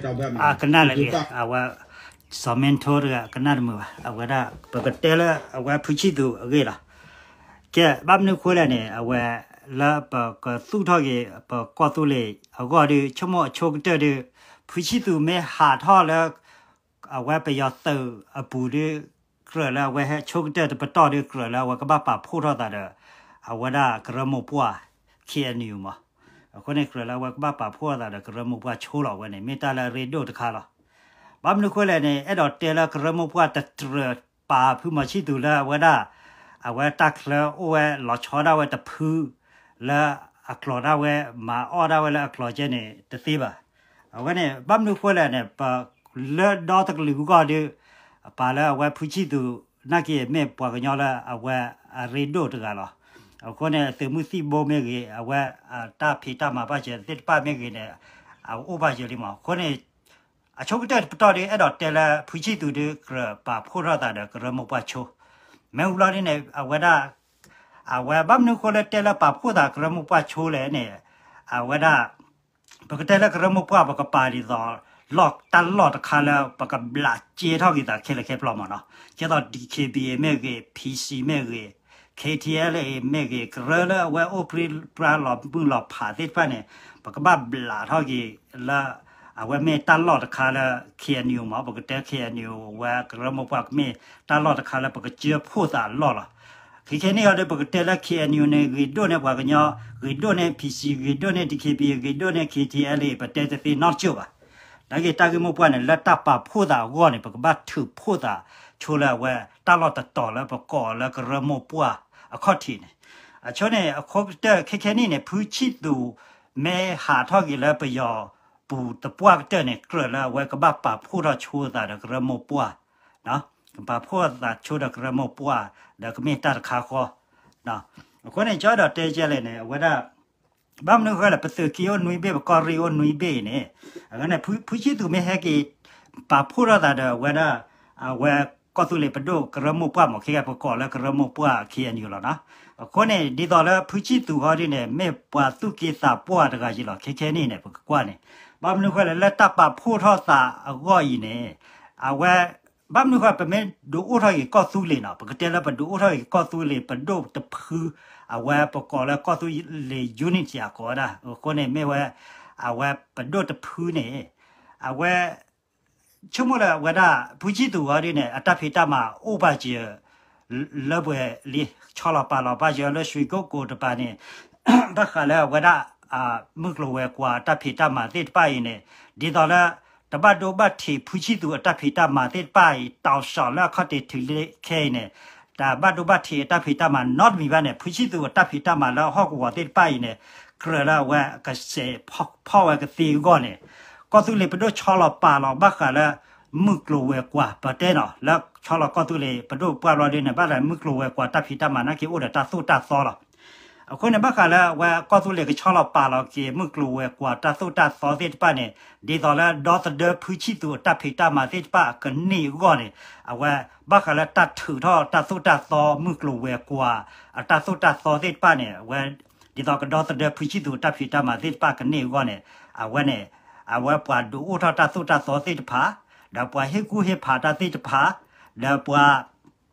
အကနၣ်လၢအဂ့ၤ အဝဲ စီၤမ့ထိတဂၤ ကနၣ်တမုာ်ဘၣ် အဝဲဒၣ် ပကတဲလၢအဝဲဖုဆံၣ်သူးအဂ့ၢ်လီၤ. ကဲ ဘၣ်မနုၤဃိလဲၣ်န့ၣ် အဝဲ လၢပကသူၣ်ထီၣ်က့ၤ ပကီၢ်သူလ့ၤအဂီၢ်ဒီး ဆိကမိၣ်အဆိကတၢၢ်ဒီး ဖုဆံၣ်သူးမ့ၢ်ဟးထီၣ်လၢ အဝဲပယီၤသုးအပူၤဒီး ကြၢးလၢအဝဲဟဲဆိကတၢၢ်တပတီၢ်ဒီး ကြၢးလၢအဝဲကဘၣ်ပာ်ဖှိၣ်ထီၣ်သးဒီး အဝဲဒၣ်ကရၢမိၢ်ပှၢ် K N U မး. အဃိန့ၣ် ကြၢးလၢအဝဲကဘၣ်ပာ်ဖှိၣ်ထီၣ်သးဒီးကရၢမိၢ်ပှၢ်ဆိလီၤ. အဝဲန့ၣ် မ့ၢ်တၢ်လၢအရ့ဒိၣ်တခါလီၤ. ဘၣ်မနုၤဃိလဲၣ်န့ၣ် အဲၣ်ဒိးတဲလၢကရၢမိၢ်ပှၢ်တတြၢၤပာ်ဖုမီၤဆံၣ်သူးလၢအဝဲဒၣ် အဝဲတၢ်ချၢအိၣ်ဝဲလီၤဆီဒၣ်ဝဲတဖု လၢအကျိၤဒၣ်ဝဲ မၤအီၣ်ဒၣ်ဝဲလၢအကျိၤကဲန့ၣ် တသ့ဘၣ်. အဝဲန့ၣ် ဘၣ်မနုၤဃိလဲၣ်န့ၣ် ပ လၢဒီတကလုာ်အဂီၢ်ဒီး အပာ်လၢအဝဲဖုဆံၣ်သူး နာ်က့မ့ၢ်ပှၤကညီလၢအဝဲအရ့ဒိၣ်တဂၤလီၤ. အဃိန့ၣ် အသုးမုၢ်သံၣ်ဘိမ့ၢ်ဂ့ၤ အဝဲအတၢ်ဖံးတၢ်မၤဘၣ်စၢၤသ့ၣ်တဖၣ်မ့ၢ်ဂ့ၤန့ၣ် အအိၣ်ဘၣ်စၢၤလံမး. အဃိန့ၣ် အဆိကတၢၢ်တပတီၢ်ဒီး အဲၣ်ဒိးတဲလၢဖုဆံၣ်သူးဒီး ကြၢးပာ်ဖှိၣ်ထီၣ်သးဒီးကရၢမိၢ်ပှၢ်ဆိ မ့ၢ်ဝံၤလီၤဒ်န့ၣ် အဝဲဒၣ် အဝဲဘၣ်မနုၤဃိလၢတဲလၢပာ်ဖှိၣ်သးကရၢမိၢ်ပှၢ်ဆိလဲၣ်န့ၣ် အဝဲဒၣ် ပကတဲလၢကရၢမိၢ်ပှၢ် ပကပာ်ဒ်သိး လီၢ်တၢ်လီၢ်တခါလၢ ပကဘျးကဲထီၣ်က့ၤသးခဲလၢာ်ခဲဆ့မးနီၤ. ကဲသိး D K B A မ့ၢ်ဂ့ၤ P C မ့ၢ်ဂ့ၤ K T L A မ့ၢ်ဂ့ၤ ကရၢလၢအဝဲအိၣ်ပြံပြါလီၤမုၢ်လီၤဖးသ့ၣ်တဖၣ်န့ၣ် ပကဘၣ်ဘျးထီၣ်က့ၤလၢ အဝဲမ့ၢ်တၢ်လီၢ်တခါလၢ K N U မး ပကတဲ K N U ဝဲကရၢမိၢ်ပှၢ်ကမ့ၢ်တၢ်လီၢ်တခါလၢပကစၢဖှိၣ်သးအလီၢ်လီၤ. ခဲခဲန့ၣ်အီၤဒီး ပကတဲလၢ K N U န့ၣ် ဂ့ၤဒိၣ်န့ၢ်ပှၤကညီ ဂ့ၤဒိၣ်န့ၢ် P C ဂ့ၤဒိၣ်န့ၢ် D K B A ဂ့ၤဒိၣ်န့ၢ် K T L A ပတဲတသ့နီတကၠိၢ်ဘၣ်. နာ်က့တၢ်ဂ့ၢ်မိၢ်ပှၢ်န့ၣ် လၢတၢ်ပာ်ဖှိၣ်သးအဂီၢ်န့ၣ် ပကဘၣ်ထုးဖှိၣ်သးဆိလၢအဝဲတၢ်လီၢ်တတီၤလၢပကိးလၢကရၢမိၢ်ပှၢ်အခီၣ်ထံးန့ၣ်. အဆိန့ၣ် အခိကတၢၢ်ခဲခဲနံၣ်န့ၣ် ဖုဆံၣ်သူး မ့ၢ်ဟးထီၣ်က့ၤလၢပယီၤပူၤသပှၢ်ကတၢၢ်န့ၣ် ကြၢးလၢအဝဲကဘၣ်ပာ်ဖှိၣ်ထီၣ်ဆိသးဒီးကရၢမိၢ်ပှၢ် ကပာ်ဖှိၣ်သးဆိဒီးကရၢမိၢ်ပှၢ် ဒီးကမ့ၢ်တၢ်တခါဃီ. အဃိန့ၣ် ကၠီဒီးတဲကဲလဲၣ်န့ၣ် အဝဲဒၣ် ဘၣ်မနုၤဃိလဲၣ် ပသုးက့အိၣ်နွံဘ့ၣ် ပကီၢ်ရ့ၣ်အိၣ်နွံဘ့ၣ်အံၤန့ၣ် အဝဲန့ၣ် ဖုဆံၣ်သူးမ့ၢ်ဟဲက့ၤ ပာ်ဖှိၣ်ထီၣ်သးဒီးအဝဲဒၣ် အဝဲကီၢ်သူလ့ၤပဒိၣ်ကရၢမိၢ်ပှၢ်မး ခဲကဲပကိးလၢကရၢမိၢ်ပှၢ် K N U လီၤနီၤ. အဃိန့ၣ် ဒ်သိးလၢဖုဆံၣ်သူးဟီဒ်န့ၣ် မ့ၢ်ပှၤသူၣ်က့သးပှၢ်တဂၤယံၤလီၤ ခဲခဲနံၣ်န့ၣ် ပကကွၢ်န့ၣ် ဘၣ်မနုၤဃိလဲၣ် လၢတၢ်ပာ်ဖှိၣ်ထီၣ်သးအဂီၢ်အံၤန့ၣ် အဝဲ ဘၣ်မနုၤဃိ ပမ့ၢ်ဒုးအိၣ်ထီၣ်က့ၤကီၢ်သူလ့ၤနီၤ ပကတဲလၢပဒုးအိၣ်ထီၣ်က့ၤကီၢ်သူလ့ၤပဒိၣ်တဖု အဝဲပကိးလၢကီၢ်သူလ့ၤ unit အကိးဝဲဒၣ် အဃိန့ၣ်မ့ၢ်ဝဲ အဝဲပဒိၣ်တဖုန့ၣ် အဝဲ ဆိကမိၣ်လၢအဝဲဒၣ် ဖုဆံၣ်သူးအီၤဒ်န့ၣ် အတၢ်ဖံးတၢ်မၤအိၣ်ဘၣ်စၢၤ လၢပှဲၤလံ ဆီလီၤပာ်လီၤဘၣ်စၢၤလၢ ရွှေကုက္ကို တပၤန့ၣ် ဘၣ်ဃးလၢအဝဲဒၣ် မုၢ်ကျိၤဝဲၤကွာ်တၢ်ဖံးတၢ်မၤသ့ၣ်တဖၣ်အံၤန့ၣ် ဒ်သိးလၢ တဘၣ်ဒိဘၣ်ထံးဖုဆံၣ်သူးအတၢ်ဖံးတၢ်မၤသ့ၣ်တဖၣ်အံၤ တီၤစှီၤလၢအခီၣ်ထံးတုၤလၢခဲအံၤန့ၣ် တဘၣ်ဒိဘၣ်ထံးအတၢ်ဖံးတၢ်မၤနီတမံၤဘၣ်န့ၣ် ဖုဆံၣ်သူးအတၢ်ဖံးတၢ်မၤလၢဟီၣ်ကဝီၤသ့ၣ်တဖၣ်အံၤန့ၣ် ကြၢးလၢအဝဲကစဲးဖီၣ်ဝဲကသ့အဂီၢ်န့ၣ် ကီၢ်သူလ့ၤပဒိၣ်ဆီလီၤပာ်လီၤဘၣ်ဃးလၢ မုၢ်ကျိၤဝဲၤကွာ် ပတဲနီၤ လၢဆီလီၤကီၢ်သူလ့ၤပဒိၣ်ပှၢ်ဘျီဒ်န့ၣ် ဘၣ်ဃးမုၢ်ကျိၤဝဲၤကွာ်တၢ်ဖံးတၢ်မၤနာ်က့အိၣ်ဒီးတၢ်သိၣ်တၢ်သီလီၤ. အဃိန့ၣ် ဘၣ်ဃးလၢအဝဲကီၢ်သူလ့ၤကဆီလီၤပာ်လီၤက့ၤ မုၢ်ကျိၤဝဲၤကွာ်တၢ်သိၣ်တၢ်သီသ့ၣ်တဖၣ်န့ၣ် ဒ်သိးလၢဒီသဒၢဖုဆံၣ်သူးအတၢ်ဖံးတၢ်မၤသ့ၣ်တဖၣ်အကန့ၢ်အဂီၢ်န့ၣ် အဝဲ ဘၣ်ဃးလၢတၢ်ထုးထီၣ်တၢ်သိၣ်တၢ်သီ မုၢ်ကျိၤဝဲၤကွာ် အတၢ်သိၣ်တၢ်သီသ့ၣ်တဖၣ်န့ၣ် အဝဲ ဒ်သိးကဒီသဒၢဖုဆံၣ်သူးအတၢ်ဖံးတၢ်မၤသ့ၣ်တဖၣ်ကန့ၢ်အဂီၢ်န့ၣ် အဝဲန့ၣ် အဝဲပှၤဒုးအိၣ်ထီၣ်တၢ်သိၣ်တၢ်သီသ့ၣ်တဖၣ် ဒီးပှၤဟ့ၣ်ကူၣ်ဟ့ၣ်ဖးတၢ်သ့ၣ်တဖၣ် ဒီးပှၤ တ့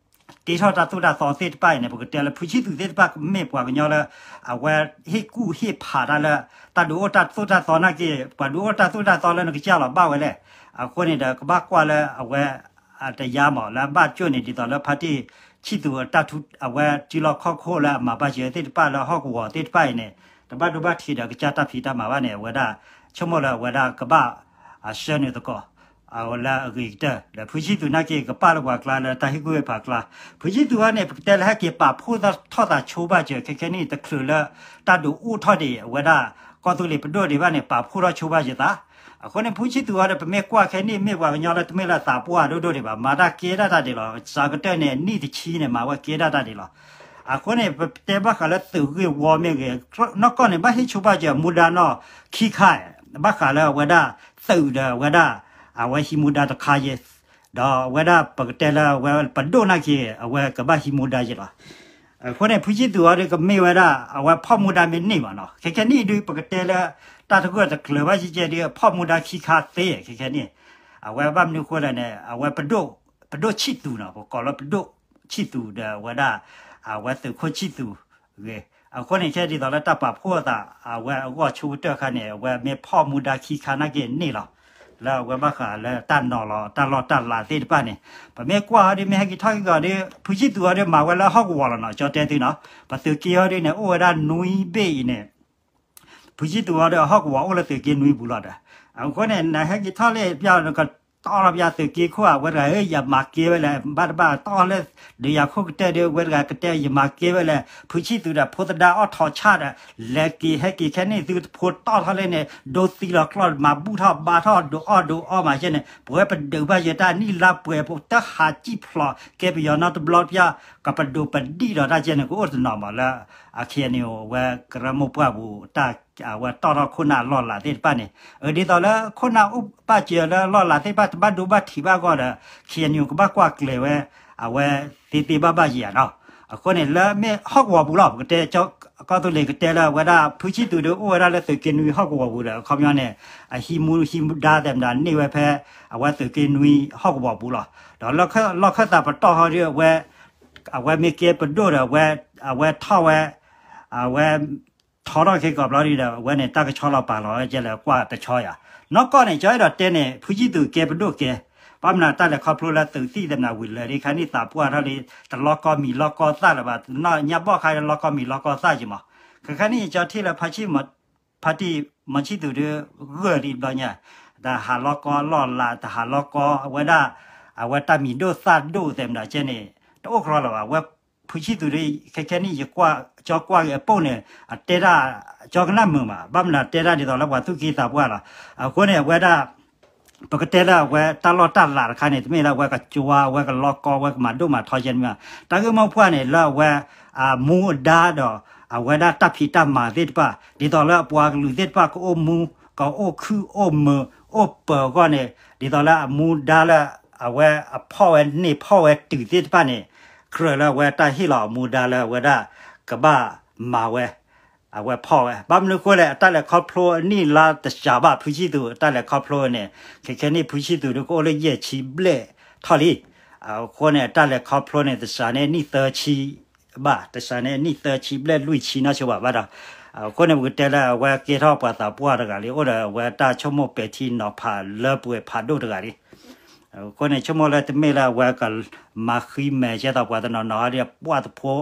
ထီၣ်တၢ်သိၣ်တၢ်သီသ့ၣ်တဖၣ်အံၤန့ၣ် ပကတဲလၢဖုဆံၣ်သူးသ့ၣ်တဖၣ်ကမ့ၢ်ပှၤကညီလၢ အဝဲဟ့ၣ်ကူၣ်ဟ့ၣ်ဖးတၢ်လၢ တၢ်ဒုးအိၣ်တၢ်သိၣ်တၢ်သီနာ်က့ ပှၤဒုးအိၣ်တၢ်သိၣ်တၢ်သီလၢနကစၢ်လီၤဘၣ်ဝဲလဲၣ်. အဃိန့ၣ်ဒီးကဘၣ်ကွၢ်လၢအဝဲ အတယါမး လၢအဘၣ်ကၠိၣ်န့ၣ် ဒ်သိးလၢဖါတံၢ်ဆံၣ်သူးအတၢ်ထူ အဝဲတံလီၢ်ခီၣ်ခိၣ်လၢအမၤဘၣ်စၢၤသ့ၣ်တဖၣ်လၢဟီၣ်ကဝီၤသ့ၣ်တဖၣ်အံၤန့ၣ် တဘၣ်ဒိဘၣ်ထံးဒီးကစၢ်တၢ်ဖံးတၢ်မၤဘၣ်န့ၣ် အဝဲဒၣ် ဆိကမိၣ်လၢအဝဲဒၣ်ကဘၣ် အဆှၢနုာ်သကိး အဝဲလၢအဂ့ၤကတၢၢ် ဒီးဖုဆံၣ်သူးနာ်က့ကပာ်လၢပှၤကျါလၢတၢ်ဟ့ၣ်ကူၣ်ဟ့ၣ်ဖးကျါ ဖုဆံၣ်သူးအံၤန့ၣ် ပကတဲလၢဟဲက့ၤပာ်ဖှိၣ်ထီၣ်သးဆိဘၣ်စၢၤ ခဲခဲနံၣ်တချုးလၢ တၢ်ဒုးအိၣ်ထီၣ်ဒံးအဝဲဒၣ် ကီၢ်သူလ့ၤပဒိၣ်ဒံးဘၣ်န့ၣ် ပာ်ဖှိၣ်ထီၣ်ဆိဘၣ်စၢၤသး အဃိန့ၣ် ဖုဆံၣ်သူးအံၤဒီး ပမ့ၢ်ကွၢ်ခဲနံၣ်မ့ၢ်ပှၤကညီလၢတမ့ၢ်လၢသးပှၢ်ဒိၣ်ဒိၣ်ဒံးဘၣ် မၤတၢ်ကဲဒၣ်တၢ်ဒံးလီၤ. စှၤကတၢၢ်န့ၣ် နံၣ်တဆံန့ၣ် မၤဝဲကဲဒၣ်တၢ်ဒံးလီၤ. အဃိန့ၣ် ပတဲဘၣ်ဃးလၢသုးဂ့ၢ်ဝီမ့ၢ်ဂ့ၤ နီၢ်ကီၢ်န့ၣ် ဘၣ်ဟ့ၣ်ဆိဘၣ်စၢၤမူဒါနီၢ်ခံခါ ဘၣ်ဃးလၢအဝဲဒၣ်သုးဒီးအဝဲဒၣ် အဝဲဟံးမူဒါတခါယဲ ဒီးအဝဲဒၣ်ပကတဲလၢအဝဲပဒိၣ်နာ်က့ အဝဲကဘၣ်ဟံးမူဒါယဲလီၤ. အဃိန့ၣ် ဖုဆံၣ်သူးအံၤဒီးကမ့ၢ်ဝဲဒၣ် အဝဲဖီၣ်မူဒါမ့ၢ်န့ၢ်ဘၣ်နီၤ ခဲခဲနံၣ်အံၤဒုး ပကတဲလၢ တၢ်တဂၢၢ်တကျၢၤဘၣ်ကဲကဲဒ် ဖီၣ်မူဒါခံခါသ့ခဲခဲန့ၣ်, အဝဲဘၣ်မနုၤဃိလဲၣ်န့ၣ် အဝဲပဒိၣ်, ပဒိၣ်ဆံၣ်သူၤနီၤ, ပကိးလၢပဒိၣ်ဆံၣ်သူၤဒီးအဝဲဒၣ် အဝဲသုးခိၣ်ဆံၣ်သူၤဂ့ၤ, အဃိန့ၣ်ခဲဒ်သိးလၢတၢ်ပာ်ဖှိၣ်အသး အဝဲအဂီၢ်ဆိကတၢၢ်ခါန့ၣ် အဝဲမ့ၢ်ဖီၣ်မူဒါခံခါနာ်က့န့ၣ်လီၤ. လၢအဝဲဘၣ်ဃးလၢတၢ်နီၤလီၤ တၢ်လီၢ်တၢ်လၤသ့ၣ်တဖၣ်န့ၣ်, ပမ့ၢ်ကွၢ်ဟီဒ်မ့ၢ်ဟဲက့ၤထီၣ်က့ၤကီးဒီး ဖုဆံၣ်သူၤအီၤဒီးမၤဝဲလၢဟီၣ်ကဝီၤလီၤနီၤ, ကၠီတဲသုနီၤ, ပသုးက့ဟီဒ်န့ၣ် အိၣ်ဝဲဒၣ်နွံဘ့ၣ်အံၤန့ၣ် ဖုဆံၣ်သူၤအီၤဒီးဟီၣ်ကဝီၤအိၣ်လၢသုးက့နွံပူၤလီၤဒီး, အဃိန့ၣ် နဟဲက့ၤထီၣ်လၢပျၢ်နကတီၢ်လီၤပျၢ်သုးက့ခိၣ် အဝဲတဂၤဧၢ ယမၤကဲဝဲလဲၣ် ဘၣ်တဘၣ်တီၢ်လၢ ဒုးယၤခိၣ်ကတၢၢ်ဒီး အဝဲတဂၤကတဲ ယမၤကဲဝဲလဲၣ် ဖုဆံၣ်သူၤဒီးဖိသဒါအီၣ်ထိးဆၣ်ဒီး လဲၤက့ၤဟဲက့ၤခဲန့ၣ် သုတဖိတီၢ်ထီၣ်လၢန့ၣ် ဒိသံလီၤကျီၢ် မၤဘူၣ်ထီၣ်ဘါထီၣ် ဒုးအီၣ်ဒုးအီမးကဲန့ၣ် ပဝဲပဒုးဘၣ်ယဲတၢ်နံၣ်လါပှဲၤဖိ တဟးစံၣ်ဖျိးကဲပယီၤနီတဘျီပျၢ် ကပဒိးပဒံၣ်ဒီးတၢ်ကဲန့ၣ် ကအိၣ်တနီၤမးလၢ အ ခ့ၣ်အဲၣ်ယူၣ် အဝဲကရၢမိၢ်ပှၢ်ပူၤ အဝဲတီၢ်ထီၣ်ခိၣ်နၢ်လီၢ်လၤသ့ၣ်တဖၣ်န့ၣ်, အဒ်သိးလၢခိၣ်နၢ်အိၣ်ဘၣ်စၢၤလၢလီၢ်လၤသ့ၣ်တဖၣ် တဘၣ်ဒိဘၣ်ထံးဘၣ်အဂီၢ်ဒီး ခ့ၣ်အဲၣ်ယူၣ် ကဘၣ်ကွၢ်ကျဲၤဝဲ အဝဲသ့သ့ဘၣ်ဘၣ်ယံၤဧါနီၤ. အဃိန့ၣ် လၢမ့ၢ်ဟီၣ်ကဝီၤပူၤလီၤ ပကတဲ ကီၢ်သူလ့ၤကတဲလၢအဝဲဒၣ် ဖုဆံၣ်သူၤဒီးအိၣ်ဝဲဒၣ်လၢသုးက့နွံဟီၣ်ကဝီၤပူၤဒီး အခီပညီန့ၣ် အဟံးမူဟံးဒါသဲးမတၤန့ၢ်ဝဲဖဲ အဝဲသုးက့နွံဟီၣ်ကဝီၤပူၤလီၤ. ဒီးလီၢ်ခၢၣ်သးပတီၢ်ဟီဒ်အဝဲ အဝဲမ့ၢ်ကဲပဒိၣ်ဒီး အဝဲ အဝဲထီၣ်ဝဲ အဝဲ ထီထီၣ်ခဲကီးဘျီဒ်ဒီး အဝဲန့ၣ် တၢ်ကဆီလီၤပာ်လီၤဝဲကဲလၢကွၢ်တဆီယၤ. နီၢ်ကီၢ်န့ၣ် ကၠီအဲၣ်ဒိးတဲန့ၣ် ဖုဆံၣ်သူၤကဲပဒိၣ်ကဲ, ဘၣ်မနုၤတၢ်လဲၤခီဖျိလၢသုးသံၣ်သဲးမနၤဝံၤလၢာ်ဒ်ခါန့ၣ် သးပှၢ်ထီၣ်လံ တလီၢ်ကီၢ်မံၤလီၢ်ကီၢ်သၣ်လၢၤဘၣ်, ညါဘီၣ်ခါလီၢ်ကီၢ်မံၤလီၢ်ကီၢ်သၣ်က့ၤမး. ခဲခါန့ၣ် ကၠီထံၣ်လၢ ဖါတံၢ်မီၤဆံၣ်သူၤဒီး ဂၢၢ်လံဘျီညါ, တဟးလီၢ်ကီၢ်လီၢ်လၤ တဟးလီၢ်ကီၢ်အဝဲဒၣ် အဝဲတၢ်မံၤဒိၣ်သၣ်ဒိၣ်သဲးမတၤကဲန့ၣ် တအိၣ်ကရီလၢၤဘၣ်. အဝဲဖုဆံၣ်သူၤဒီး ခဲခဲန့ၣ် ယကွၢ် ကၠီကွၢ်က့ၤအပိၢ်န့ၣ် အတဲဒၣ် ကၠီကနၣ်မုာ်မး ဘၣ်မနုၤတဲဒၣ်ဒ်သိးလၢပှၤသူၣ်က့သးပှၢ်လီၤ. အဃိန့ၣ် အဝဲဒၣ် ပကတဲလၢအဝဲတၢ်လီၢ်တၢ်လၤတခါန့ၣ် တမ့ၢ်လၢအဝဲကကွၢ် အဝဲကလီၢ်ကီၢ် အဝဲကမၤဒိၣ်မၤထီကဲန့ၣ်မး, တၢ်ဂ့ၢ်မိၢ်ပှၢ်န့ၣ် လၢအဝဲ အမူအဒါဒီး အဝဲဒၣ်တၢ်ဖံးတၢ်မၤသ့ၣ်တဖၣ် ဒ်သိးလၢအပှၤကလုာ်သ့ၣ်တဖၣ်ကအိၣ်မူ ကအိၣ်ခုၣ်အိၣ်မုာ်အိၣ်ပၢၤအဂီၢ်န့ၣ် ဒ်သိးလၢအမူဒါလၢ အဝဲအဖီၣ်ဝဲန့ၢ်ဖီၣ်ဝဲတုၤသ့ၣ်တဖၣ်န့ၣ် ကြၢးလၢအဝဲတၢ်ဟ့ၣ်လီၤအမူဒါလၢအဝဲဒၣ်ကဘၣ်မၤဝဲ အဝဲဖီၣ်ဝဲ ဘၣ်မနုၤဃိလဲၣ် အတၢ်လဲၤခီဖျိအနံၣ်လါတစှၤဘၣ် ဖုဆံၣ်သူၤအတၢ်လဲၤခီဖျိန့ၣ် ခဲခဲန့ၣ် ဖုဆံၣ်သူၤဒုးကအိၣ်လၢယဲၢ်ဆံဘျဲၣ်ထီၣ်လံ. အဃိန့ၣ် အတၢ်လဲၤခီဖျိန့ၣ် တစှၤန့ၢ်နံၣ်သၢဆံဘၣ်, တစှၤန့ၢ်နံၣ်သၢဆံဘျဲၣ်လွံၢ်ဆံနီၢ်ဆိဘၣ်ဘၣ်ဒီး အဃိန့ၣ် ပကတဲလၢအဝဲကဲထီၣ်ပှၤသးပှၢ်တဂၤလံ အိၣ်ဒီးအဝဲတၢ်ဆိကမိၣ်ပဲာ်ထံနီၤဖးလၢပှဲၤဖးဒိၣ်တဂၤလံ. အဃိန့ၣ် ဆိကမိၣ်လၢတမ့ၢ်လၢအဝဲကမၤဃံမဲာ်ကဲသိးပှၤတနီၤနီၤဒီး ပှၢ်တဖ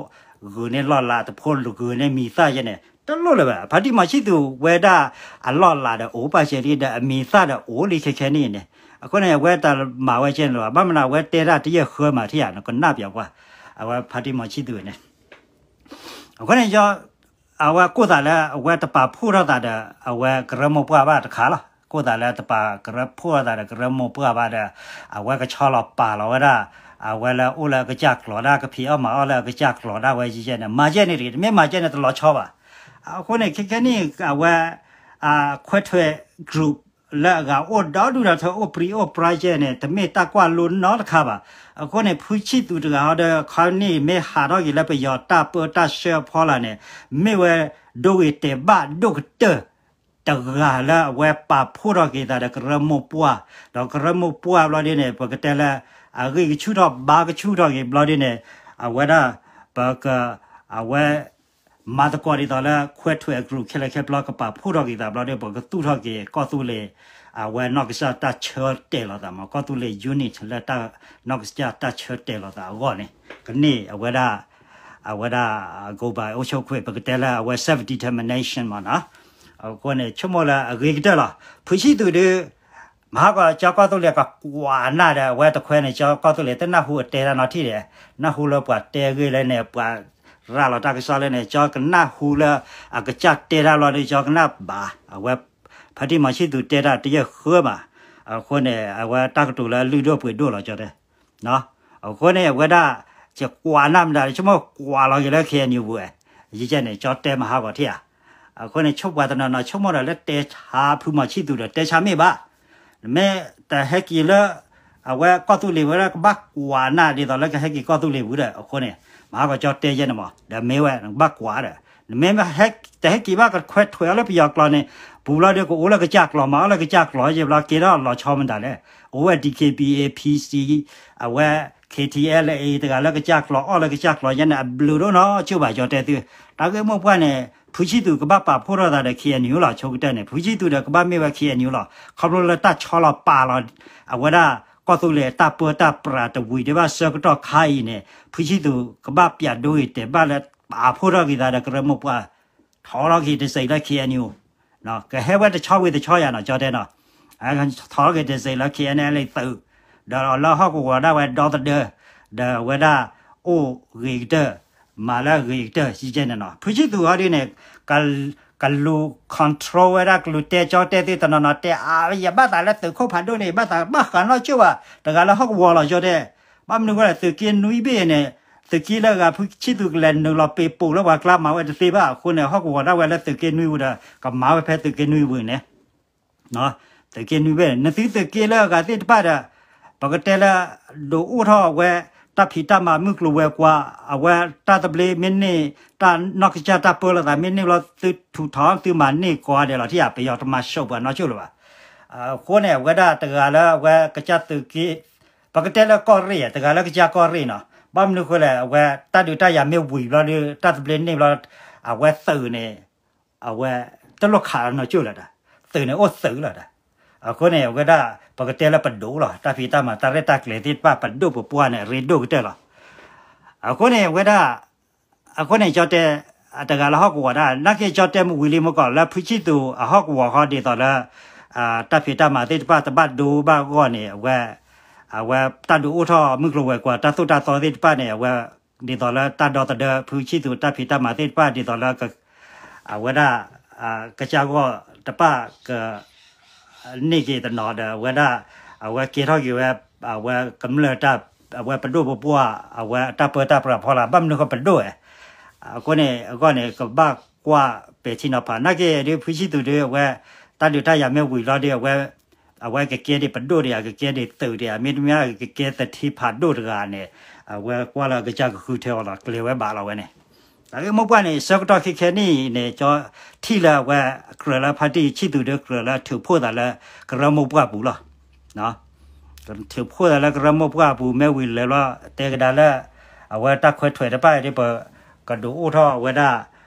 ိဂုာ်န့ၢ်လီၢ်လၤ တဖိဂုာ်န့ၢ်မံၤသၣ်ယဲန့ၣ် တလိၣ်လၢၤဘၣ်. ဖါတံၢ်မီၤဆံၣ်သူၤဝဲဒၣ်အလီၢ်လၤဒီးအိၣ်ပာ်စဲလံဒီး အမံၤသၣ်ဒီးအိၣ်လံခဲခဲန့ၣ်န့ၣ် အဃိန့ၣ် အဝဲတမၤဝဲကဲန့ၣ်လၢၤဘၣ်. ဘၣ်မနုၤအဝဲတဲတၢ်တယဲၢ်ဃၢမးထံၣ်ဧါ နကနၣ်ပၠးကွၢ် အဝဲဖါတံၢ်မီၤဆံၣ်သူၤန့ၣ် အဃိန့ၣ် အဝဲကိၢ်သးလၢအဝဲတပာ်ဖှိၣ်ထီၣ်သးဒီး အဝဲကရၢမိၢ်ပှၢ်ဘၣ်တခါလီၤ. ကိၢ်သးလၢတပာ်ကရၢဖှိၣ်ထီၣ်သးဒီးကရၢမိၢ်ပှၢ်ဘၣ်ဒီး အဝဲကဆီလီၤပာ်လီၤဝဲဒၣ် အဝဲလၢအိၣ်လၢအကစၢ်ကျိၤဒၣ် ကဖံးအီၣ်မၤအီၣ်လၢအကစၢ်ကျိၤဒၣ်ဝဲယဲန့ၣ် မၤယဲန့ၣ်တဂ့ၤ တမ့ၢ်မၤယဲန့ၣ်တလီၤဆီဘၣ်. အဃိန့ၣ် ခဲခဲန့ၣ် အဝဲ ခွဲးထွဲး group လၢအဂၤအိၣ်ဒီဒူၣ်ဒီထၢ အိၣ်ပြံအိၣ်ပြါယဲန့ၣ် တမ့ၢ်တၢ်ကွၢ်လိနီတခါဘၣ်. အဃိန့ၣ် ဖုဆံၣ်သူၤတဂၤဟီဒီး ခီန့ၣ်မ့ၢ်ဟးထီၣ်က့ၤလၢပယီၤတၢ်ပၢတၢ်ဆှၢအဖီလာ်န့ၣ် မ့ၢ်ဝဲဒိဂ့ၤတဲာ်ဘၣ်ဒိၣ်ကတၢၢ်တဂၤလၢအဝဲပာ်ဖှိၣ်ထီၣ်က့ၤသးဒီးကရၢမိၢ်ပှၢ်, ဒီးကရၢမိၢ်ပှၢ်ဘျီဒ်န့ၣ် ပကတဲလၢ အဂံၢ်ကဆူၣ်ထီၣ်ဘါကဆူၣ်ထီၣ်က့ၤဘျီဒ်န့ၣ် အဝဲဒၣ် ပက အဝဲ မၤသကိးဒ်သိးလၢ ခွဲးထွဲး group ခဲလၢာ်ခဲဆ့ဘျီကပာ်ဖှိၣ်ထီၣ်က့ၤသးဘျီဒ်န့ၣ် ပကသူၣ်ထီၣ်က့ၤ ကီၢ်သူလ့ၤ အဝဲနီၢ်ကစၢ်တၢ်ဆၢတဲာ်လီၤသးမး ကီၢ်သူလ့ၤ unit လၢတၢ် နီၢ်ကစၢ်တၢ်ဆၢတဲာ်လီၤသးအဂီၢ်န့ၣ် ကန့ၢ်အဝဲဒၣ် အဝဲဒၣ် ကိုယ်ပိုင်အုပ်ချုပ်ခွင့် ပကတဲလၢအဝဲ self determination မးနီၤ. အဃိန့ၣ် ဆိကမိၣ်လၢအဂ့ၤကတၢၢ်လီၤ. ဖုဆံၣ်သူၤဒုး မဟါကီးကၠီကီၢ်သူလ့ၤကကွၢ်နၢ်ဒီးအဝဲတခွဲန့ၣ် ကၠီကီၢ်သူလ့ၤတနၢ်ဟူအတဲတၢ်နီတထံၣ်ဒီး နၢ်ဟူလၢပှၤတဲဂ့ၢ်လၢန့ၣ် ပှၤရၤလီၤတၢ်ကစီၣ်လၢန့ၣ် ကၠီကနၢ်ဟူလၢအကစၢ်တဲတၢ်ဘျီဒီး ကၠီကနၣ်ဘၣ် အဝဲ ဖါတံၢ်မီၤဆံၣ်သူၤတဲတၢ်တယဲၢ်ဃၢမး, အဃိန့ၣ် အဝဲတၢ်ကတိၤလၢအလုၢ်ဒိၣ်ပှ့ၤဒိၣ်လီၤကၠီတဲ အဃိန့ၣ် အဝဲဒၣ် ယကွၢ်နၢ်မတၤ ဆိကမိၣ်ကွၢ်လီၤက့ၤလၢ ခ့ၣ်အဲၣ်ယူၣ်ပူၤဝဲ, ယကဲန့ၣ် ကၠီတဲမဟါဂီၤထံၣ်ဧါ. အဃိန့ၣ် ဆိပှၤတနီၤနီၤ ဆိကမိၣ်ဒီးလၢတဲဆါဖုမီၤဆံၣ်သူၤဒီး တဲဆါမ့ၢ်ဘၣ်. နမ့ၢ်တဟဲက့ၤလၢ အဝဲကီၢ်သူလ့ၤဝဲဒၣ်ကဘၣ်ကွၢ်နၢ်ဒ်သိးလၢကဟဲက့ၤကီၢ်သူလ့ၤပူၤဒီး အဃိန့ၣ် မဟါဂီၤကၠီတဲယဲန့ၣ်မး ဒီးမ့ၢ်ဝဲ နကဘၣ်ကွၢ်ဒီး နမ့ၢ်တဟဲက့ၤဘၣ်ကခွဲးထွဲးအီၤလၢပယီၤကျိာ်န့ၣ် ပူၤလီၤဒီးကအိၣ်လၢကစၢ်ကျိာ် မၤအီၣ်လၢကစၢ်ကျိာ်ယဲဘျီ ကဲထီၣ်လီၤဆီမတၤလဲၣ်. အိၣ်ဝဲ D K B A, P C, အဝဲ K T L A တဂၤလၢကစၢ်ကျိာ် အီၣ်လၢကစၢ်ကျိာ်ယဲန့ၣ် အဘျုးဒိၣ်နီၢ်ကၠိၣ်ဘၣ် ကၠီတဲသု. တၢ်ဂ့ၢ်မိၢ်ပှၢ်န့ၣ် ဖုဆံသူးကဘၣ်ပာ်ဖှိၣ်ထီၣ်သးဒီး K N U လီၤ. ဆိကတၢၢ်န့ၣ် ဖုဆံသူးဒီးကဘၣ်မ့ၢ်ဝဲ K N U လီၤ. ခီဖျိလၢတၢ်ဆီလီၤပာ်လီၤ အဝဲဒၣ်ကီၢ်သူလ့ၤတၢ်ပၢတၢ်ပြးတဝံၤဒံးဘၣ်ဆၢကတီၢ်ခါအံၤန့ၣ် ဖုဆံသူးကဘၣ်ပျးဒိဂ့ၤတဲာ်ဘၣ်လၢပာ်ဖှိၣ်ထီၣ်က့ၤသးဒီးကရၢမိၢ်ပှၢ် ထီၣ်လီၤက့ၤတစဲးလၢ K N U ကဟဲဝဲတဆီဝံၤတဆီယၤနီၤ ကၠီတဲနီၤ. ထီၣ်လီၤက့ၤတစဲးလၢ K N L A သုး ဒီးလၢဟီၣ်ကဝီၤဒၣ်ဝဲဒီသဒၢ ဒီးအဝဲဒၣ်အိၣ်ဂ့ၤကတၢၢ် မၤလၢအဂ့ၤကတၢၢ် ကၠီကဲန့ၣ်နီၤ. ဖုဆံသူးအီၤဒ်န့ၣ် ကလူၤ control ဝဲဒၣ် ကလူၤတဲ ကၠီတဲသုတနီၤနီၤ တဲအါ ယဘၣ်သးလၢသုးခိၣ်ဖးဒိၣ်န့ၣ် ဘၣ်သးဘၣ်ဃးနီၢ်ကၠိၣ်ဘၣ် တဂၤလၢဟီၣ်ကဝီၤလီၤ ကၠီတဲ. ဘၣ်မနုၤဃိလဲၣ် သုးက့နွံဘ့ၣ်န့ၣ် သုးက့လၢအဂၤ ဖုဆံသူးကလဲၤနုာ်လီၤပ့ၤပိာ်လၢပှၤကျါ မၤဝဲတသ့ဘၣ်အဃိန့ၣ် ဟီၣ်ကဝီၤဒၣ်ဝဲလၢသုးက့နွံပူၤဒီး ကမၤဝဲဖဲသုးက့နွံပူၤန့ၣ် သုးက့နွံဘ့ၣ် နသုသုးက့လၢအဂၤသ့ၣ်တဖၣ်ဒီး ပကတဲလၢ ဒုးအိၣ်ထီၣ်ဝဲ တၢ်ဖံးတၢ်မၤမုၢ်ကျိၤဝဲၤကွာ် အဝဲတၢ်သဘျ့မ့ၢ်န့ၢ် တၢ်နီၢ်ကစၢ်တၢ်ပၢလီၤသးမ့ၢ်န့ၢ်ဘျီ သုထူးထီၣ်သုမၤန့ၢ်ကိးဂၤဒဲးလီၤ ထံၣ်ဧါ ပယီၤတမၤဆှီပှၤနီၢ်ကၠိၣ်လၢၤဘၣ်. အဃိန့ၣ် အဝဲဒၣ်တဂၤလၢအဝဲကစၢ်သုးက့ ပကတဲလၢကီၢ်ရ့ၣ် တဂၤလၢကစၢ်ကီၢ်ရ့ၣ်နီၤ ဘၣ်မနုၤဃိလဲၣ် အဝဲတၢ်ဒုးတၢ်ယၤမ့ၢ်ဝံၤဘျီဒီး တၢ်သဘျ့န့ၢ်ဘျီ အဝဲသုးန့ၣ် အဝဲတလိၣ်ခးနီၢ်ကၠိၣ်လၢၤဒီး သုးန့ၣ်အိၣ်သုးလီၤဒီး အဃိန့ၣ် အဝဲဒၣ် ပကတဲလၢပဒိၣ်လီၤ တၢ်ဖံးတၢ်မၤတၢ်ရဲၣ်တၢ်ကျဲၤသ့ၣ်တဖၣ် ပဒိၣ်ပပှၢ်န့ၣ် အရ့ဒိၣ်ကတၢၢ်လီၤ. အဃိန့ၣ် အဝဲဒၣ် အဃိန့ၣ် ကၠီတဲ တဂၤလၢဟီၣ်ကဝီၤဒၣ် နာ်က့ကၠီတဲမ့ၢ်ဝံၤလံမ့ၢ်ကီး လၢဖုဆံသူးအဟီၣ်ကဝီၤဃီဒ်သိးလၢ တၢ်ဖံးတၢ်မၤသ့ၣ်တဖၣ်တဘၣ်ဒိဘၣ်ဂီၢ်န့ၣ် အဝဲ အဝဲတၢ်ဒုးအိၣ်ထီၣ်မုၢ်ကျိၤဝဲၤကွာ် တၢ်သိၣ်တၢ်သီသ့ၣ်တဖၣ်န့ၣ် အဝဲ ဒ်သိးလၢတၢ်ဒီသဒၢ ဖုဆံသူးတၢ်ဖံးတၢ်မၤသ့ၣ်တဖၣ် ဒ်သိးလၢ အဝဲဒၣ် ကစၢ်ဂီၢ်တဖၣ်က န့ၢ်က့ၤတနီၤဒီး အဝဲဒၣ် အဝဲကဲထီၣ်က့ၤဝဲ အဝဲကမျၢၢ်တၢ် အဝဲပဒိၣ်ပပှၢ် အဝဲတၢ်ပၢတၢ်ပြးဖီလာ် ဘၣ်မနုၤဃိပဒိၣ်ဧါ. အဃိန့ၣ် အဂီၢ်န့ၣ် ကဘၣ်ကွၢ်ပဲာ်ထံနီၤဖး နာ်က့ဒ်ဖုဆံသူးဒ် အဝဲ တၢ်ဒုးတၢ်ယၤမ့ၢ်ဝံၤလီၤဒီး အဝဲ အဝဲကကဲဒ်ပဒိၣ်ဒံးဧါ ကကဲဒ်သုးဒံးဧါ မ့တမ့ၢ်ကကဲသထံဖးဒိၣ်တဂၤန့ၣ် အဝဲကွၢ်လၢကစၢ်ကဃုထၢအီၤလီၤ ကျဲၤဝဲဘၣ်လီၤဝဲန့ၣ် တၢ်ဂ့ၢ်မိၢ်ပှၢ်န့ၣ် ဆၢကတီၢ်ခဲခဲနံၣ်အံၤန့ၣ် ကၠီထံၣ်လၢအဝဲ ကြၢးလၢဖါတံၢ်ဆံၣ်သူးဒီး ကြၢးလၢထုးဖှိၣ်သးလၢကရၢမိၢ်ပှၢ်ပူၤလီၤ. ထုးဖှိၣ်သးလၢကရၢမိၢ်ပှၢ်အပူၤ မ့ၢ်ဝံၤလဲၤလီၤ တဲကဒါလၢ အဝဲတၢ်ခွဲးထွဲတဖၣ်အံၤဒ် ပကဒုးအိၣ်ထီၣ်ဝဲဒၣ်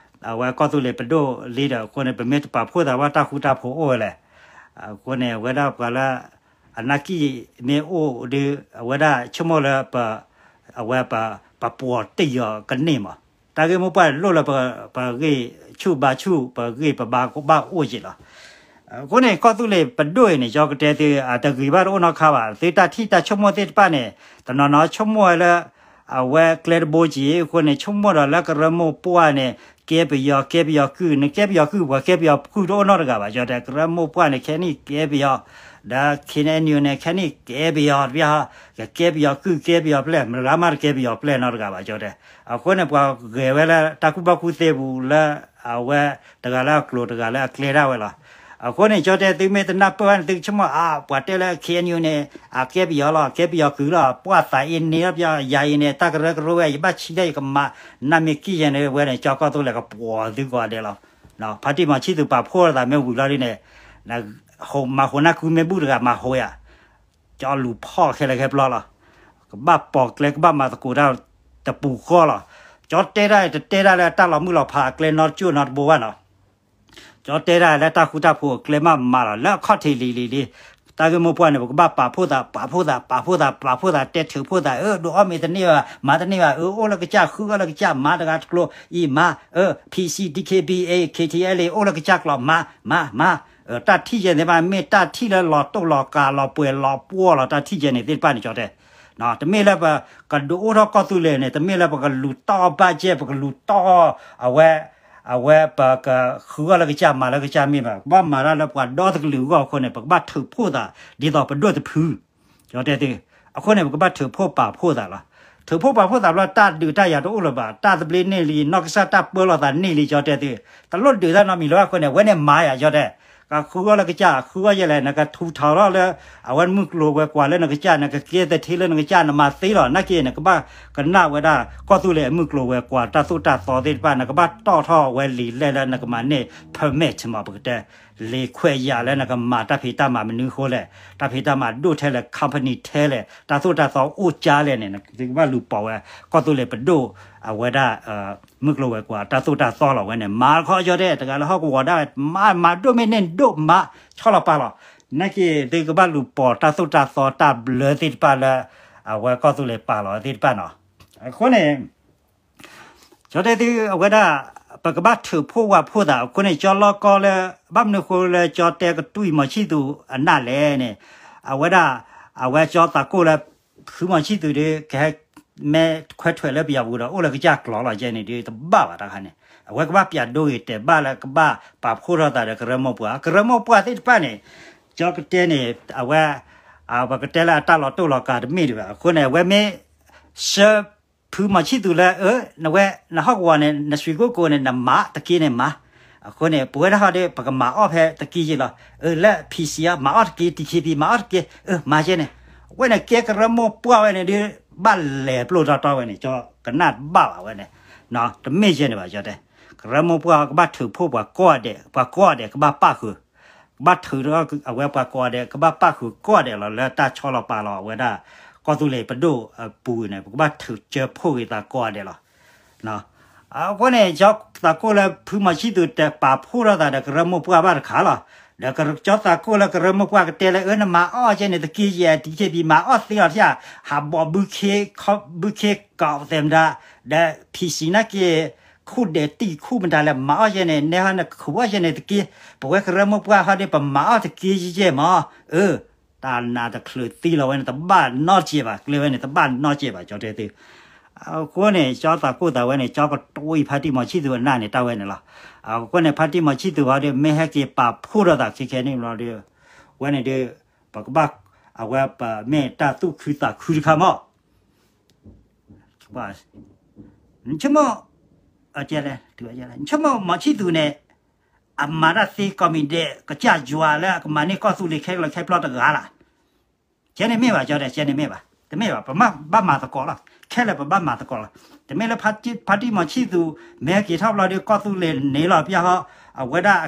အဝဲကီၢ်သူလ့ၤပဒိၣ်လံဒီး အဃိန့ၣ် ပမ့ၢ်တပာ်ဖှိၣ်သးဘၣ် တၢ်ဃူတၢ်ဖိးအိၣ်ဝဲလဲၣ်. အဃိန့ၣ် အဝဲဒၣ်ပှၤလၢ အနၢ်ကံၣ်မ့ၢ်အိၣ်ဒီး အဝဲဒၣ်ဆိကမိၣ်လၢ အဝဲ ပပှီၤတ့ၢ်အီၤကန့ၢ်မး. တၢ်ဂ့ၢ်မိၢ်ပှၢ်လိၣ်လၢပဂ့ၢ်ဆူၣ်ဘါဆူၣ် ပဂ့ၢ်ပဘါကဘၣ်အိၣ်က့ၤလီၤ. အဃိန့ၣ် ကီၢ်သူလ့ၤပဒိၣ်အံၤန့ၣ် ကၠီကတဲသု အတဂ့ၤဘၣ်တအိၣ်နီတခါဘၣ် သုတၢ်ထံၣ်တၢ်ဆိကမိၣ်သ့ၣ်တဖၣ်န့ၣ် တနီၤနီၤဆိကမိၣ်ဝဲလၢ အဝဲကျဲတဘိက့ၤအဃိန့ၣ် ဆိကမိၣ်ဒီးလၢကရၢမိၢ်ပှၢ်န့ၣ် ကဲပယီၤ ကဲပယီၤကုၢ် နကဲပယီၤကုၢ် ပှၤကဲပယီၤကုၢ်တအိၣ်နီတဂၤဘၣ် ကၠီတဲ ကရၢမိၢ်ပှၢ်န့ၣ် ခဲနံၣ်ကဲပယီၤ ဒီး K N U န့ၣ် ခဲနံၣ်ကဲပယီၤတဘျီ ကကဲပယီၤကုၢ် ကဲပယီၤပျဲၢ် မတဂၤမးတကဲပယီၤပျဲၢ်နီတဂၤဘၣ် ကၠီတဲ. အဃိန့ၣ် ပှၤဂဲၤဝဲလၢတၢ်ကူၣ်ဘၣ်ကူၣ်သ့ပူၤလၢ အဝဲ တဂၤလၢအကျိၤတဂၤလၢအကျဲဒၣ်ဝဲလီၤ. အဃိန့ၣ် ကၠီတဲ သုမ့ၢ်တနၢ်ပၢၢ်ဘၣ်န့ၣ် သုကဆိကမိၣ် အါ ပှၤတဲလၢ K N U န့ၣ် အကဲပယီၤလီၤ ကဲပယီၤကုၢ်လီၤ ပှၤသးအ့န့ၢ်လီၤ ပယီၤယၤအံၤန့ၣ် တၢ်ကရၢကရိဝဲ ယဘၣ်ဆံးလၢယကမၤ နၢ်မ့ၢ်ကံၣ်ယဲန့ၣ်ဝဲန့ၣ် ကၠီကီၢ်သူလ့ၤကပှီၤသုကိးဂၤဒဲးလီၤ. ဖါတံၢ်မီၤဆံၣ်သူးပာ်ဖှိၣ်သးမ့ၢ်ဝံၤလီၤဒ်န့ၣ် မၤဟိးနၢ်ကူမ့ၢ်ဘူၣ်တဂၤမၤဟိးယၤ ကၠီလူၤဖီၣ်ခဲလၢာ်ခဲဆ့လီၤ. ကဘၣ်ပိာ်ကျဲ ကဘၣ်မၤသကိးတၢ်တပူၤဃီလီၤ. ကၠီတဲတၢ် တတဲတၢ်လၢတၢ်လီၤမုၢ်လီၤဖးအကျဲနီတကၠိၢ်နီတဘိဘၣ်နီၤ. ကၠီတဲတၢ်လၢတၢ်ဃူတၢ်ဖိးအကျဲမးမၤလီၤ လၢအခီၣ်ထံးလံၤလံၤလံၤ တၢ်ဂ့ၢ်မိၢ်ပှၢ်န့ၣ် ပကဘၣ်ပာ်ဖှိၣ်သး ပာ်ဖှိၣ်သး ပာ်ဖှိၣ်သး ပာ်ဖှိၣ်သး တဲထုးဖှိၣ်သး အၢ ဒုးအီၣ်မ့ၤတန့ၢ်ဘၣ် မၤတန့ၢ်ဘၣ် အၢ အိၣ်လၢကစၢ် ဃုအီၣ်လၢကစၢ် မၤတဂၤတကျိၤအံၤ မၤ အၢ P C, D K B A, K T L A အိၣ်လၢကစၢ်ကျိာ် မၤ မၤ မၤ တၢ်ထံၣ်ယဲန့ၣ်ဘၣ် မ့ၢ်တၢ်ထံၣ်လၢလီၤတိၢ်လီၤကးလီၤပှဲၤလီၤပှီၢ်လီၤ တၢ်ထံၣ်ယဲန့ၣ်သ့ၣ်တဖၣ်န့ၣ် ကၠီတဲ တမ့ၢ်လၢပကဒုးအိၣ်ထီၣ်ကီၢ်သူလ့ၤန့ၣ် တမ့ၢ်လၢပကလူၤတီၢ်ဘၣ်ကဲ ပကလူၤတီၢ် အဝဲ အဝဲပကဃုအီၣ်လၢကစၢ်မၤလၢကစၢ်မ့ၢ်ဘၣ် ကဘၣ်မၤတၢ်လၢပှၤဒီသကလုာ်အဂီၢ်အဃိန့ၣ် ပကဘၣ်ထုးဖှိၣ်သး ဒ်သိးပဒိၣ်တဖု ကၠီတဲသု အဃိန့ၣ် ပကဘၣ်ထုးဖှိၣ်ပာ်ဖှိၣ်သးလီၤ. ထုးဖှိၣ်ပာ်ဖှိၣ်သးဘျီ တၢ်ဒုးတၢ်ယၤတအိၣ်လၢၤဘၣ် တၢ်သဘျ့န့ၢ်လံ နီၢ်ကစၢ်တၢ်ပၢလီၤသးန့ၢ်လံ ကၠီတဲသု တလိၣ်ဒုးတၢ်နီတမံၤလၢၤဘၣ်အဃိန့ၣ် အဝဲန့ၣ်မၤယၤ ကၠီတဲ ကဃုအီၣ်လၢကစၢ် ဃုအီၣ်ယဲလဲၣ် နကထူးထီၣ်ထီၣ်လၢ အဝဲမုၢ်ကျိၤဝဲၤကွာ်လၢနကစၢ် နကကဲသထ့လၢနကစၢ် နမၤသ့လီၤ နာ်က့ နကဘၣ်ကနၣ်ဝဲဒၣ် ကီၢ်သူလ့ၤအမုၢ်ကျိၤဝဲၤကွာ် တၢ်သိၣ်တၢ်သီသ့ၣ်တဖၣ် နကဘၣ်တီၣ်ထီၣ်ဝဲလံာ်လဲၢ်လၢနကမၤန့ၢ် permit မး ပကတဲ လံာ်ခွဲးယာ်လၢနကမၤတၢ်ဖံးတၢ်မၤမနုၤအဃိလဲၣ်, တၢ်ဖံးတၢ်မၤဒိၣ်ထဲလဲၣ်, company ထဲလဲၣ်, တၢ်သိၣ်တၢ်သီအိၣ်ကၢလဲၣ်န့ၣ် သုကဘၣ်လူၤပိာ်ဝဲ ကီၢ်သူလ့ၤပဒိၣ် အဝဲဒၣ် မုၢ်ကျိၤဝဲၤကွာ် တၢ်သိၣ်တၢ်သီလီၤဝဲန့ၣ် မၤခီကၠီတဲ တဂၤလၢဟီၣ်ကဝီၤဒၣ်ဝဲ မၤ မၤဒိၣ်မ့ၢ်န့ၢ်ဒိၣ်မၤ ဆီလီၤပာ်လီၤ, နာ်က့သုကဘၣ်လူၤပိာ်တၢ်သိၣ်တၢ်သီတၢ်ဘျၢသ့ၣ်တဖၣ်လၢ အဝဲကီၢ်သူလ့ၤပာ်လီၤသ့ၣ်တဖၣ်နီၤ, အဃိန့ၣ် ကၠီတဲသုအဝဲဒၣ် ပကဘၣ်ထုးဖှိၣ်ဝးဖှိၣ်သးအဃိန့ၣ် ကၠီလီကီလၢ ဘၣ်မနုၤအဃိလၢကၠီတဲကတွံၢ်မီၤဆံၣ်သူးအနၢ်လဲၣ်န့ၣ်, အဝဲဒၣ် အဝဲကၠီသးကိၢ်လၢ ဖုမီၤဆံၣ်သူးဒီး ကဟဲ မဲခွဲးထွဲးလၢပယီၤပူၤဒီး အိၣ်လၢကစၢ်ကျိၤလီၤကဲန့ၣ်ဒီး တဘၣ်ဘၣ်တခါန့ၣ် အဝဲကဘၣ်ပျးဒိဂ့ၤတဲာ်ဘၣ်လၢကဘၣ်ပာ်ဖှိၣ်ထီၣ်သးဒီးကရၢမိၢ်ပှၢ် ကရၢမိၢ်ပှၢ်သ့ၣ်တဖၣ်န့ၣ်, ကၠီကတဲန့ၣ် အဝဲ ပကတဲလၢအတၢ်လီၤတိၢ်လီၤကၤတမ့ၢ်ဒံးဘၣ် အဃိန့ၣ် အဝဲမ့ၢ် ဆှၢ ဖုမီၤဆံၣ်သူးလၢ အၢ နဝဲ နဟီၣ်ကဝီၤန့ၣ် နစွံးကိၣ်ကိးန့ၣ် နမၤတက့ၢ်န့ၣ်မၤ, အဃိန့ၣ် ပဝဲဒၣ်ဟီဒီး ပကမၤအီၣ်ဖဲတက့ၢ်ယ့ၢ်လီၤ, အၢ လၢ PC အီၤ မၤအီၣ်တက့ၢ် DKB မၤအီၣ်တက့ၢ် အၢ မၤကဲန့ၣ်, အဝဲန့ၣ်ကဲကရၢမိၢ်ပှၢ်ဝဲန့ၣ်ဒီး ဘၣ်လဲၤပျိၢ်တီတီဝဲန့ၣ် ကၠီကနၣ်တဘၣ်ဘၣ်ဝဲန့ၣ်, တမ့ၢ်ယဲန့ၣ်ဘၣ် ကၠီတဲ, ကရၢမိၢ်ပှၢ်ကဘၣ်ထုးဖှိၣ်ပှၤကိးဂၤဒဲး ပှၤကိးဂၤဒဲးကဘၣ်ပၣ်ဃုာ် ကဘၣ်ထုးထီၣ်အဝဲပှၤကိးဂၤဒဲး ကဘၣ်ပၣ်ဃုာ်ကိးဂၤဒဲးလီၤ လၢတၢ်ဆီလီၤပာ်လီၤအဝဲဒၣ် ကီၢ်သူလ့ၤပဒိၣ်အပူၤန့ၣ် ပကဘၣ်ထုးစၢဖှိၣ်ဂ့ၤသးကိးဂၤဒဲးလီၤ. အဃိန့ၣ် ကၠီသးကိၢ်လၢဖုမီၤဆံၣ်သူး တပာ်ဖှိၣ်ထီၣ်သးဒီးကရၢမိၢ်ပှၢ်ဘၣ်တခါလီၤ. ဒီးကၠီသးကိၢ်လၢကရၢမိၢ်ပှၢ်ကတဲလၢ အၢ နမၤအီၣ်ကဲန့ၣ် တက့ၢ်ယဲၢ် DKB မၤအီၣ်သ့လီၤထံၣ်ဧါ, ဟးဘီၣ်ဘုခ့ ဘုခ့ကီးသဲးမတၤ, ဒီး PC နာ်က့ ခူၣ်ဒဲးတံၢ်ခူၣ်မတၤလဲၣ် မၤအီၣ်ယဲန့ၣ် နဲဟီနခူၣ်အီၣ်ယဲန့ၣ်တက့ၢ်, ပဝဲကရၢမိၢ်ပှၢ်ဟီဒီး ပမၤအီၣ်တက့ၢ်ယဲၢ်မး, အၢ တၢ်နးတချုးသံလီၤဝဲန့ၣ် တဘၣ်နီတကဲးဘၣ် ကျဲဝဲန့ၣ် တဘၣ်နီတကဲးဘၣ် ကၠီတဲသု. အဃိန့ၣ် ကၠီသးကိၢ်သးဝဲန့ၣ် ကၠီကတွံၢ်ဖါတံၢ်မီၤဆံၣ်သူးအနၢ်န့ၣ် တၢ်ဝဲန့ၣ်လီၤ. အဃိန့ၣ် ဖါတံၢ်မီၤဆံၣ်သူးဟီဒီး မ့ၢ်ဟဲက့ၤပာ်ဖှိၣ်ထီၣ်သးခဲခဲန့ၣ်လီၤဒီး ဝဲန့ၣ်ဒီး ပကဘၣ် အဝဲပမ့ၢ်တၢ်သူၣ်ခုသးခုတခါမး နဆိကမိၣ် နဆိကမိၣ်မီၤဆံၣ်သူးန့ၣ် အမၤတၢ်သ့ကိးမံၤဒဲး ကစၢ်ယွၤလၢအကမၤန့ၢ်ကီၢ်သူလ့ၤခဲလၢာ်ခဲဆ့တဂၤလီၤ. ကဲန့ၣ်မ့ၢ်ဘၣ် ကၠီတဲ ကဲန့ၣ်မ့ၢ်ဘၣ်, တမ့ၢ်ဘၣ် ပဘၣ်မၤသကိးလီၤ. ခဲလၢာ်ပဘၣ်မၤသကိးလီၤ. တမ့ၢ်လၢဖါတံၢ်မီၤဆံၣ်သူး မ့ၢ်ဟဲက့ၤထီၣ်ဘျီဒီး ကီၢ်သူလ့ၤန့ၣ်လီၤ ပျၢ်ဟီ အဝဲဒၣ်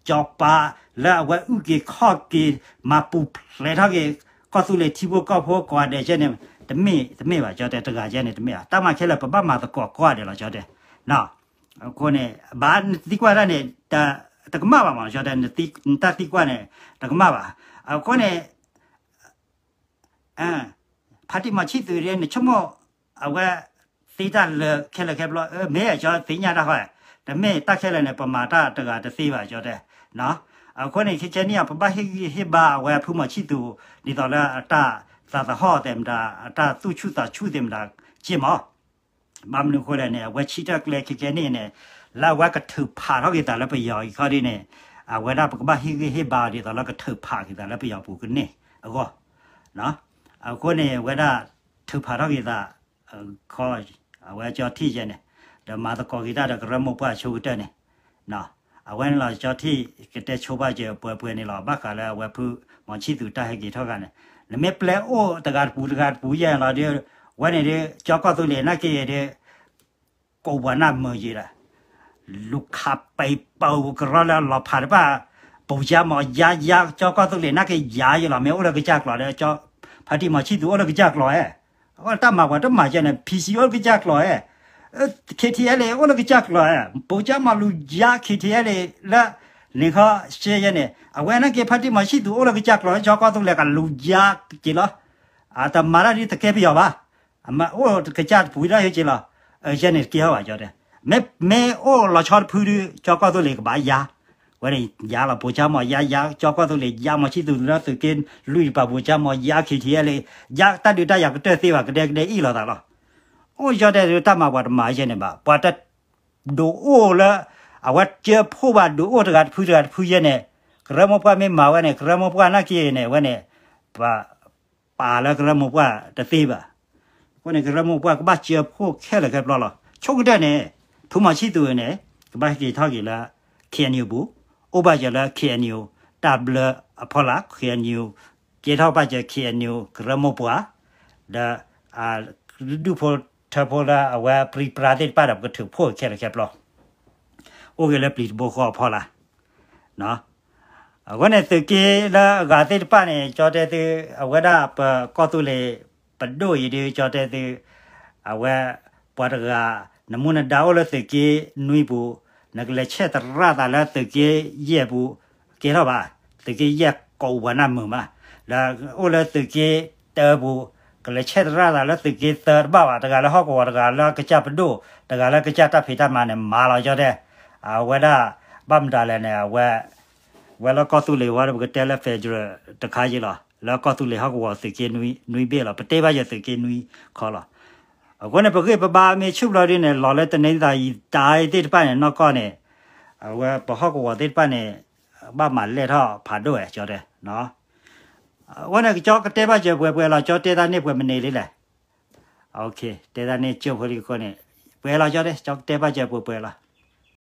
စီၤပၤလၢအဝဲအုၣ်က့ၤခီၣ်က့ၤ မၤပူၤဖျဲးထီၣ်က့ၤ ကီၢ်သူလ့ၤထံဖိကီၢ်ဖိကိးဂၤဒဲးကဲန့ၣ် တမ့ၢ် တမ့ၢ်ဘၣ် ကၠီတဲ တဂၤကဲန့ၣ် တမ့ၢ်ဘၣ်. တၢ်မၤခဲလၢာ် ပဘၣ်မၤသကိးကိးဂၤဒဲးလီၤ ကၠီတဲ. အဃိန့ၣ် ဘၣ်နသံကွၢ်တၢ်န့ၣ် တကမၣ်ဘၣ်မး ကၠီတဲ နတၢ်သံကွၢ်န့ၣ် တကမၣ်ဘၣ်. အဃိန့ၣ် ဖါတံၢ်မီၤဆံၣ်သူး နဆိကမိၣ် အဝဲသ့တၢ်လၢခဲလၢာ်ခဲဆ့ မ့ၢ်ကၠီသ့ၣ်ညါတၢ်ဃီ, တမ့ၢ်တၢ်ခဲလၢာ်န့ၣ် ပမၤတၢ်တဂၤတသ့ဘၣ် ကၠီတဲ. အဃိန့ၣ် ခဲကဲန့ၣ် ပဘၣ်ဟ့ၣ်ဂံၢ်ဟ့ၣ်ဘါအဝဲဖုမီၤဆံၣ်သူး ဒ်သိးလၢအတၢ်သးသဟီၣ်သ့ၣ်မတၤ အတၢ်သူၣ်ဆူၣ်သးဆူၣ်သ့ၣ်မတၤ က့ၢ်မး ဘၣ်မနုၤအဃိလဲၣ်န့ၣ် အဝဲဆံတၢ်ကျဲခဲကဲန့ၣ်န့ၣ် လၢအဝဲကထုးဖးထီၣ်က့ၤသးလၢပယီၤအံၤခီဒ်န့ၣ် အဝဲဒၣ်ပကဘၣ်ဟ့ၣ်ဂံၢ်ဟ့ၣ်ဘါအီၤဒ်သိးလၢကထုးဖးက့ၤသးလၢပယီၤပူၤကန့ၢ်အဂီၢ်. အဃိန့ၣ် အဝဲဒၣ်ထုးဖးထီၣ်က့ၤသး ခီ အဝဲကၠီထံၣ်ယဲန့ၣ် ဒီးမၤသကိးက့ၤတၢ်ဒီးကရၢမိၢ်ပှၢ်အဆိကတၢၢ်န့ၣ် အဝဲန့ၣ်လီၤ ကၠီထံၣ်ကတဲဆိပာ်စၢၤပှဲၤပှဲၤန့ၣ်လီၤ. ဘၣ်ဃးလၢအဝဲဖုမီၤဆံၣ်သူးတၢ်ဟဲက့ၤထီၣ်ဂၤန့ၣ် နမ့ၢ်ပျဲအိၣ်တဂၤတပူၤတဂၤတပူၤယဲလီၤဒီး ဝဲန့ၣ်ဒီး ကၠီကီၢ်သူလ့ၤနာ်က့ဒီး ကိးပှၤနၢ်မုာ်ယဲဒီး လူၤခးပံးပူၤကရီလၢလီၤဖးတဖၣ် ပူၤယါမီၤယါယါ ကၠီကီၢ်သူလ့ၤနာ်က့ယါယဲလီၤ မ့ၢ်အိၣ်လၢကစၢ်ကျိၤဒီး ဖါတံၢ်မီၤဆံၣ်သူးအိၣ်လၢကစၢ်ကျိၤဧါ, အတၢ်မၤပှၤတမၤယဲန့ၣ် PC အိၣ်လၢကစၢ်ကျိၤဧါ, KTLA အိၣ်လၢကစၢ်ကျိၤဧါ, ပူၤယါမီၤလူၤယါ KTLA လၢ န့ၣ်ခီရှဲယဲန့ၣ် အဝဲနာ်က့ဖါတံၢ်မီၤဆံၣ်သူးအိၣ်လၢကစၢ်ကျိၤ ကၠီကီၢ်သူလ့ၤကလူၤယါက့လီၤ. အတမၤတၢ်ဒ်တကဲပယီၤဘၣ် အမၤအိၣ်ကစၢ်တပူၤဒီးဟဲက့လီၤ. ယဲန့ၣ်တကဲဘၣ် ကၠီတဲ မ့ၢ် မ့ၢ်အိၣ်လီၤဆီတဖုဒီး ကၠီကီၢ်သူလ့ၤကဘၣ်ယါ, ဝဲန့ၣ်ယါလီၤ ပူၤယါမီၤယါယါ ကၠီကီၢ်သူလ့ၤယါ မီၤဆံၣ်သူးလၢသုးက့လွံၢ်တပၤ ပူၤယါမီၤယါ KTLA ယါတၢ်ဒုးတၢ်ယၤကတၢၢ်သ့ဘၣ် ကဒဲကဒဲအံၣ်လိာ်သးလီၤ. အိၣ်ကၠီတဲ တၢ်မၤပှၤတမၤယဲန့ၣ်ဘၣ် ပှၤတ ဒုးအိၣ်လၢ အဝဲကၢဖှိၣ်ဘၣ်ဒုးအိၣ်တဂၤတဖုတဂၤတဖုယဲန့ၣ် ကရၢမိၢ်ပှၢ်မ့ၢ်မၤဝဲန့ၣ် ကရၢမိၢ်ပှၢ်နာ်က့န့ၣ် ဝဲန့ၣ် ပ ပာ်လၢကရၢမိၢ်ပှၢ်တသ့ဘၣ်. အဃိန့ၣ် ကရၢမိၢ်ပှၢ်ကဘၣ်ကၢဖှိၣ်ခဲလၢာ်ခဲဆ့လီၤ. ဆိကတၢၢ်န့ၣ် ဖုမီၤဆံၣ်သူးန့ၣ် ကဘၣ်ဟဲက့ၤထီၣ်က့ၤလၢ KNU ပူၤ အိၣ်ဘၣ်စၢၤလၢ KNU တၢ်ဘျၢအဖီလာ် KNU ကဲထီၣ်ဘၣ်စၢၤ KNU ကရၢမိၢ်ပှၢ် ဒီး ဒူၣ်ဖိထၢဖိလၢအဝဲပြံပြါသ့ၣ်တဖၣ်ဒီး ပကထုးဖှိၣ်ခဲလၢာ်ခဲဆ့ အိၣ်က့ၤလၢပျံၤတဘိဃီအဖီလာ်. အဃိန့ၣ် သုးက့လၢအဂၤသ့ၣ်တဖၣ်န့ၣ် ကၠီတဲသု အဝဲဒၣ်ပကီၢ်သူလ့ၤပဒိၣ်အံၤဒုး ကၠီတဲသု အဝဲ ပှၤတဂၤ နမူနဒါအိၣ်လၢသုးက့နွံပူၤ နကလဲၤဆဲးသရၣ်သးလၢသုးက့ယဲၢ်ပူၤ ကဲထီၣ်ဘၣ်, သုးက့ယဲၢ်ကိးပှၤနၢ်မုာ်မး, လၢအိၣ်လၢသုးက့တၢပူၤ ကလဲၤဆဲးသရၣ်သးလၢသုးက့သၢတဘၣ်ဘၣ်, တဂၤလၢဟီၣ်ကဝီၤ တဂၤလၢကစၢ်ပဒိၣ် တဂၤလၢကစၢ်တၢ်ဖံးတၢ်မၤန့ၣ် မၤလီၤကၠီတဲ, အဝဲဒၣ် ဘၣ်မတၤလဲၣ်န့ၣ် အဝဲ ဝဲလၢကီၢ်သူလ့ၤဝဲဒီး ပကတဲလၢ federal တခါယံၤလီၤ, လၢကီၢ်သူလ့ၤဟီၣ်ကဝီၤသုးက့နွံဘ့ၣ်လီၤ, ပတဲဘၣ်ယဲၢ်သုးက့နွံခီလီၤ. အဃိန့ၣ် ပဂံၢ်ပဘါမ့ၢ်ဆူၣ်ဘျီဒ်န့ၣ် လီၤလၢတနီသရံၣ်သ့ၣ်တဖၣ်န့ၣ် နီၢ်ကီၢ်န့ၣ် အဝဲပဟီၣ်ကဝီၤသ့ၣ်တဖၣ်န့ၣ် ဘၣ်မၤလဲၢ်ထီၣ်ဖးဒိၣ်ဝဲ ကၠီတဲ, အဃိန့ၣ် ကၠီကတဲဘၣ်စၢၤပှဲၤပှဲၤလီၤ, ကၠီတဲတၢ်န့ၣ်ပှဲၤမနုၤလံလဲၣ်. တဲတၢ်န့ၣ်ကၠိဖိလံအဃိန့ၣ် ပှဲၤလီၤကၠီတဲ, ကၠီကတဲဘၣ်စၢၤပှဲၤပှဲၤလီၤ.